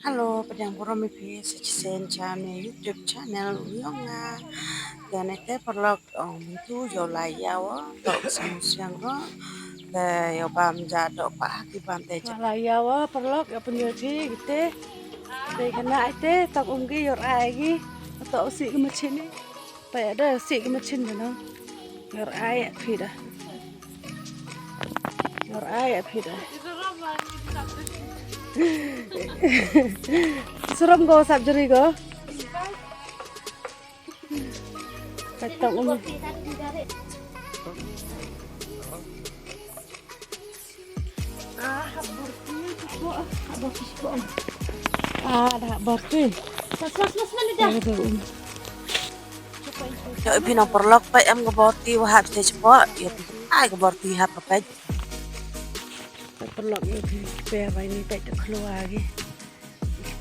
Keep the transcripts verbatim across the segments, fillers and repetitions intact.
Hello, pdiang burom i phi sa chisien cha ne YouTube channel u yong nga. Te neitæ paralok ong myntu yow lai yaw o, toh ka sngi Musiang ro. Te yow bam ja doh pa ha ki bam te cha. Lai yaw o paralok, yow pynyoo phi kitæ. Te khynnah itæ, tang um ki yow rai ki. Toh u sih ka machin i. Pait da sih ka machin da nong. Yow rai phi da. Yow rai phi da. Surom ko sap jari ko. Pait tang um. Ah, da hap bor tui. Pas, pas, pas, mali da. Yow i phi nong paralok, pait em ka bor tui wa hap te chapoh. Yow phi ai ka bor tui hap ka pait. Pait paralok, yow phi, pait wa ini pait da khloo agi.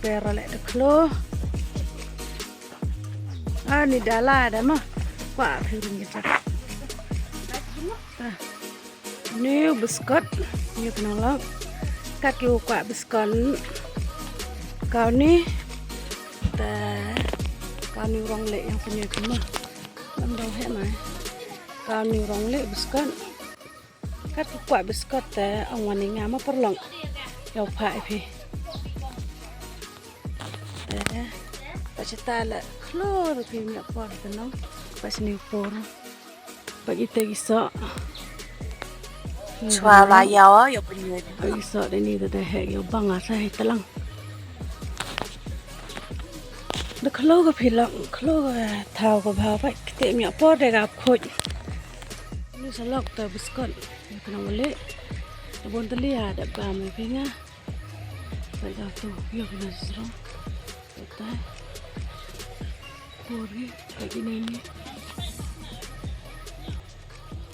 Pait ra leh da khloo. Ah, ni da la da ma. Kwah phi ring ka chap. Ah. Ni u biskot, ni u pynlong lok. Kat ki u kwah biskot. Kaw ni, te, kaw ni u rong leh yong pynyoo ki ma. Lam dong he mai. Kaw ni u rong leh biskot. Kat ki u kwah biskot te, ong wan i nga ma paralok. Yow phah i phi. Te, pa chita la khloo phi mi por te nong. Pa chini por. Pait itæ ki soh. Chwa lai yaw o, yow pynyoo. Pait ki soh da ni da da heh yow bang a sa hei tlang. Da khloo ka phi lok, khloo ka thaw ka bha, pait kitæ mi por de ka khooid. Ni sa lok ta biskot. Yow phi nong wale. Da bon tylli ha da bam phi nga. Pait ka tu, yow phi nong srong. Pait ta. Por ki, pait kini ni.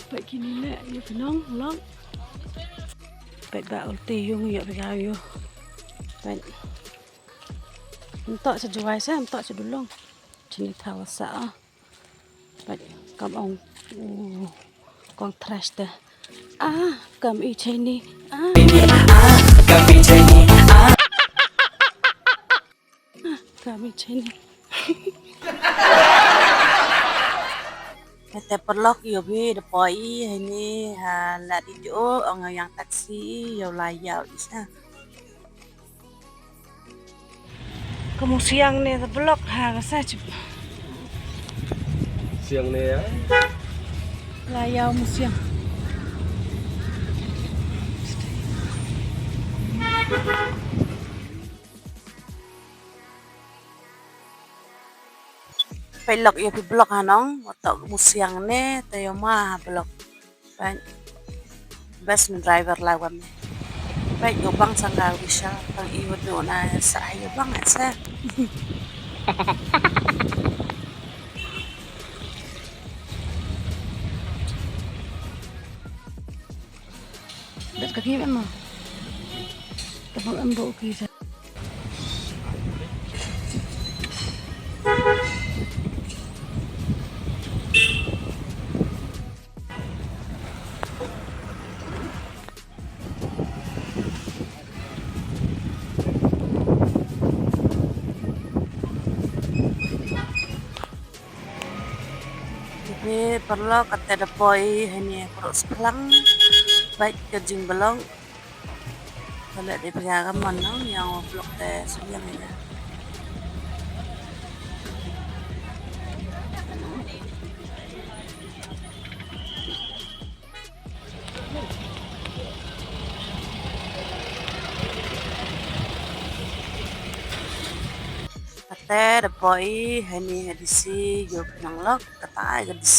Pait kini leh, yow phi nong, lok. Pait ba ulti yung yow phi ka yow. Pait. Ym toh cha Jowai se, ym toh cha Dulong. Chini thaw sa o. Pait kam ong, u, kong trash te. Ah, kam i chini. Ah. Ah, kam i chini. Ah. Kam i chini. Neitæ paralok yow phi da poi heini ha la di jo ong yow yang taxi yow lai yaw i sa. Ka Musiang ne da block ha ka sa chip. Siang ne ya. Lai yaw Musiang. Pait lok yow phi block ha nong, wa toh Musiang ne, te yow ma ha block. Pait. Best driver la wan ne. Pait yow bang sang ka wi sa, tang i wa du na sa yow bang sa. Dat ka ki em ma. Tabang em bo ki sa. Te paralok, kattæ da poi heini Pyrtuh Skhlang, bait ka jingblong. Ka leh de pia ka mon nong, yang wa block te Suliang ya. Kattæ da poi heini ha D C, yow phi nong lok, katai ka D C.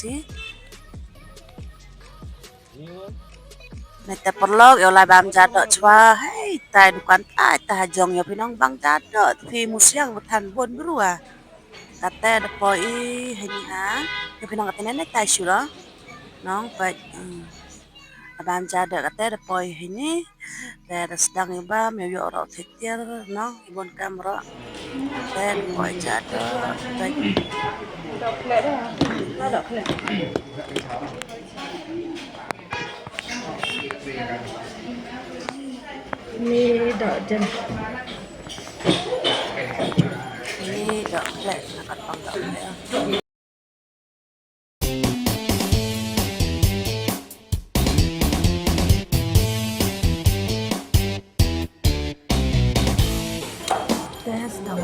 Neitæ paralok, yow lai bam ja doh chwa, hei, tai dukan, tai, tai ha jong, yow phi nong bang ja doh, phi Musiang wa than bon bru a. Kattæ da poi heini ha, yow phi nong kattæ ne, ne tai shu lo. Nong pait, mm. Bam ja doh kattæ da poi heini. Te da sdang i bam, yow yoh roh thied tiar, nong, i bon kam roh. Te da poi ja doh, pait. Ni doh jan. Dak leh, na kat pang dak leh. Test dak.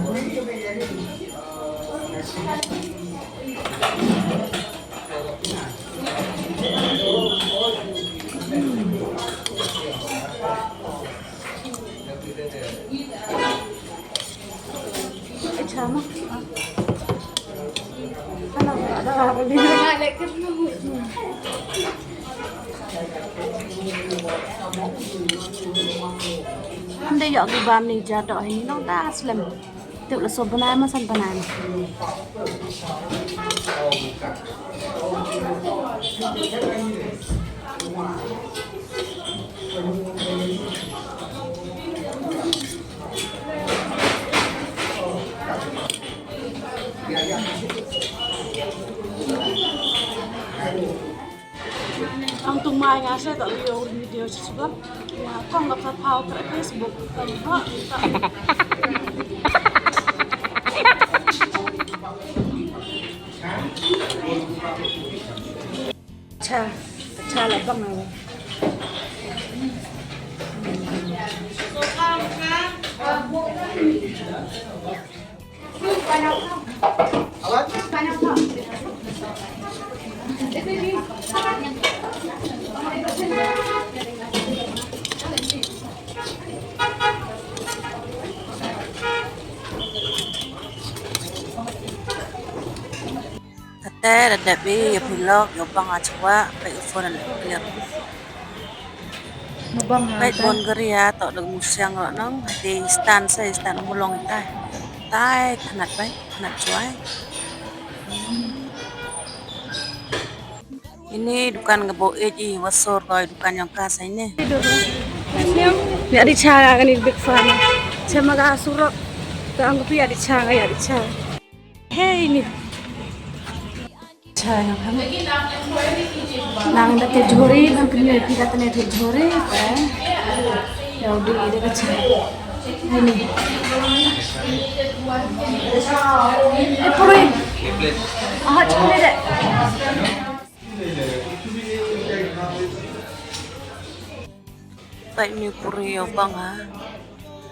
Ym de yoh ki bam ni ja doh heini nong da slem. Tip la so bnai ma san bnai ma. Ang tung mai nga sa ta yoh video sa suba. Ya, kong ka pha pha ka Facebook. Tang ha. Cha, cha la bang na. Kate da dep i ya phi lok, ya bang a chwa, peit i phone na clear. Bang a peit tai. Bon gari a, toh da musiang ro nong, te stand sa, stand mulong tai. Tai, thanat bai, thanat chwa. Ini dukan ka bo e ji, wa sor ko dukan yong ka sa ini. Ya di cha ka ni big fan. Cha ma ka surok. Ta ang ko pi ya di cha, ya di cha. Hei ni. Cha yong ka. Nang da te jhori, nang kini pi da te ne te jhori, eh. Ya di de ka cha. Hei ni. Eh, puri. Ah, chakni de. Peit ni puri yow bang ha.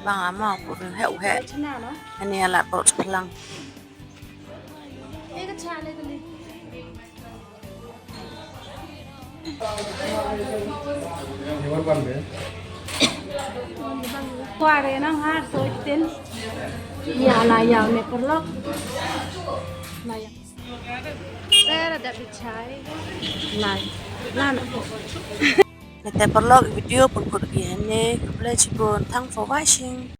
Bang ha ma puri heh heh. Ani ha la pok chaplang. Kwah re nang ha so itin. Ya la ya me perlok. Na ya. Te da dep i chai. Lai. Lan. Nete paralok, video pun put ki hene, khublei chibun, thanks for watching.